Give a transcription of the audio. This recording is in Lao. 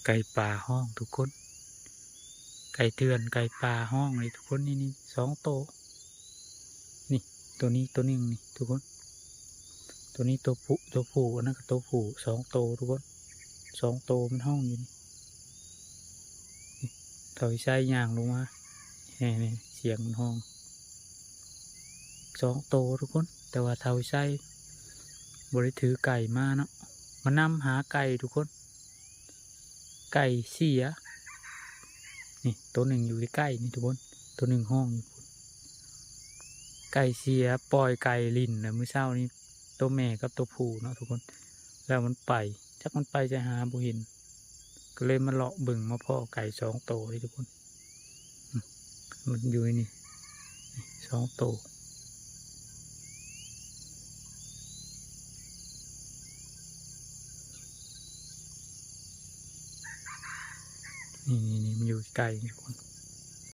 ໄກ່ປ່າຮ້ອງທຸກຄົນ ໄກ່ເຖື່ອນ ໄກ່ປ່າຮ້ອງເລີຍທຸກຄົນ. ນີ້ ນີ້ສອງໂຕ ນີ້ ໂຕນີ້ໂຕໜຶ່ງນີ້ທຸກຄົນ ໂຕນີ້ໂຕຜູ້ ໂຕຜູ້ ອັນນັ້ນກໍໂຕຜູ້ ສອງໂຕທຸກຄົນ ສອງໂຕມັນຮ້ອງຢູ່ນີ້. ນີ້ ທ້າວວິໄຊຍ່າງລົງມາ ແນ່ໆ ສຽງມັນຮ້ອງ ສອງໂຕທຸກຄົນ. ແຕ່ວ່າທ້າວວິໄຊບໍ່ໄດ້ຖືໄກ່ມາເນາະ ມານຳຫາໄກ່ທຸກຄົນ ໄກ່ເສຍ. ນີ້ ໂຕໜຶ່ງຢູ່ໃກ້ໆນີ້ທຸກຄົນ ໂຕໜຶ່ງຮ້ອງຢູ່ພຸ້ນ. ໄກ່ເສຍ ປ່ອຍໄກ່ຫຼິ້ນນະ ມື້ເຊົ້ານີ້ ໂຕແມ່ກັບໂຕຜູ້ເນາະທຸກຄົນ ແລ້ວມັນໄປ ຈັກມັນໄປໃສຫາບໍ່ເຫັນ ກໍເລີຍມາເລາະເບິ່ງ ມາພໍ້ໄກ່ສອງໂຕເດ້ທຸກຄົນ. ອືມ ມັນຢູ່ໃນນີ້ ນີ້ ສອງໂຕ ນີ້ໆໆ ມັນຢູ່ໃກ້ທຸກຄົນ.